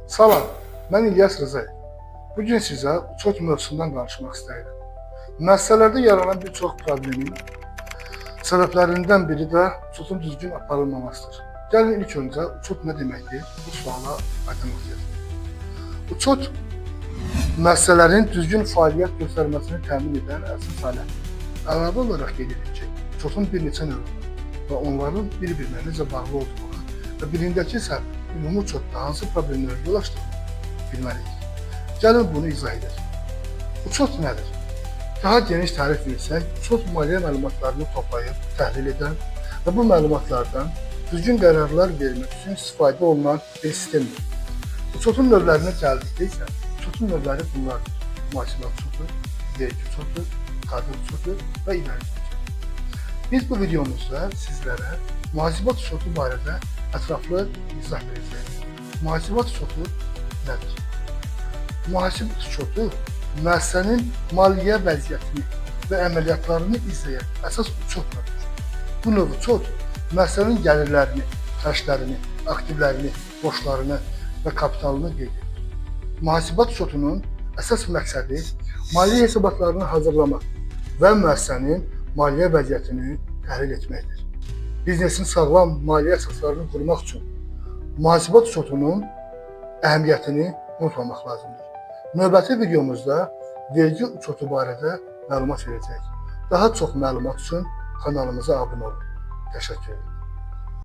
Salam, mən İlyas Rzayev. Bugün sizə uçot mövzusundan danışmaq istəyirəm. Müəssisələrdə yaranan bir çox problemin səbəblərindən biri də uçotun düzgün aparılmamasıdır. Gəlin ilk öncə uçot nə deməkdir? Bu suala aydınlıq gətirək. Uçot müəssisələrin düzgün fəaliyyət göstərməsini təmin edən əsas alətdir. Əlavə olaraq qeyd edək ki, uçotun bir neçə növü var və onların bir-birinə necə bağlı olduğunu və birindəki səhv ümumi uçotda hansı problemlərə yol açdığını bilməliyik. Gəlin bunu izah edək. Uçot nədir? Daha geniş tərif versək, uçot maliyyə məlumatlarını toplayıb, təhlil edən və bu məlumatlardan düzgün qərarlar vermək üçün istifadə olunan bir sistemdir. Uçotun növlərinə gəldikdə isə, uçotun növləri bunlardır: Mühasibat uçotu, vergi uçotu, kadr uçotu və idarə uçotu. Biz bu videomuzda sizlərə mühasibat uçotu barədə ətraflı izah verəcəyik. Mühasibat uçotu nədir? Mühasibat uçotu müəssisənin maliyyə vəziyyətini və əməliyyatlarını izləyən əsas uçot növüdür. Bu növ uçot müəssisənin gəlirlərini, xərclərini, aktivlərini, borclarını və kapitalını qeyd edir. Mühasibat uçotunun əsas məqsədi maliyyə hesabatlarını hazırlamaq və müəssisənin maliyyə vəziyyətini təhlil etməkdir. Biznesin sağlam maliyyə əsaslarını qurmaq üçün mühasibat uçotunun əhəmiyyətini unutmamaq lazımdır. Növbəti videomuzda vergi uçotu barədə məlumat verəcəyik. Daha çox məlumat üçün kanalımıza abunə olun. Təşəkkür edirəm.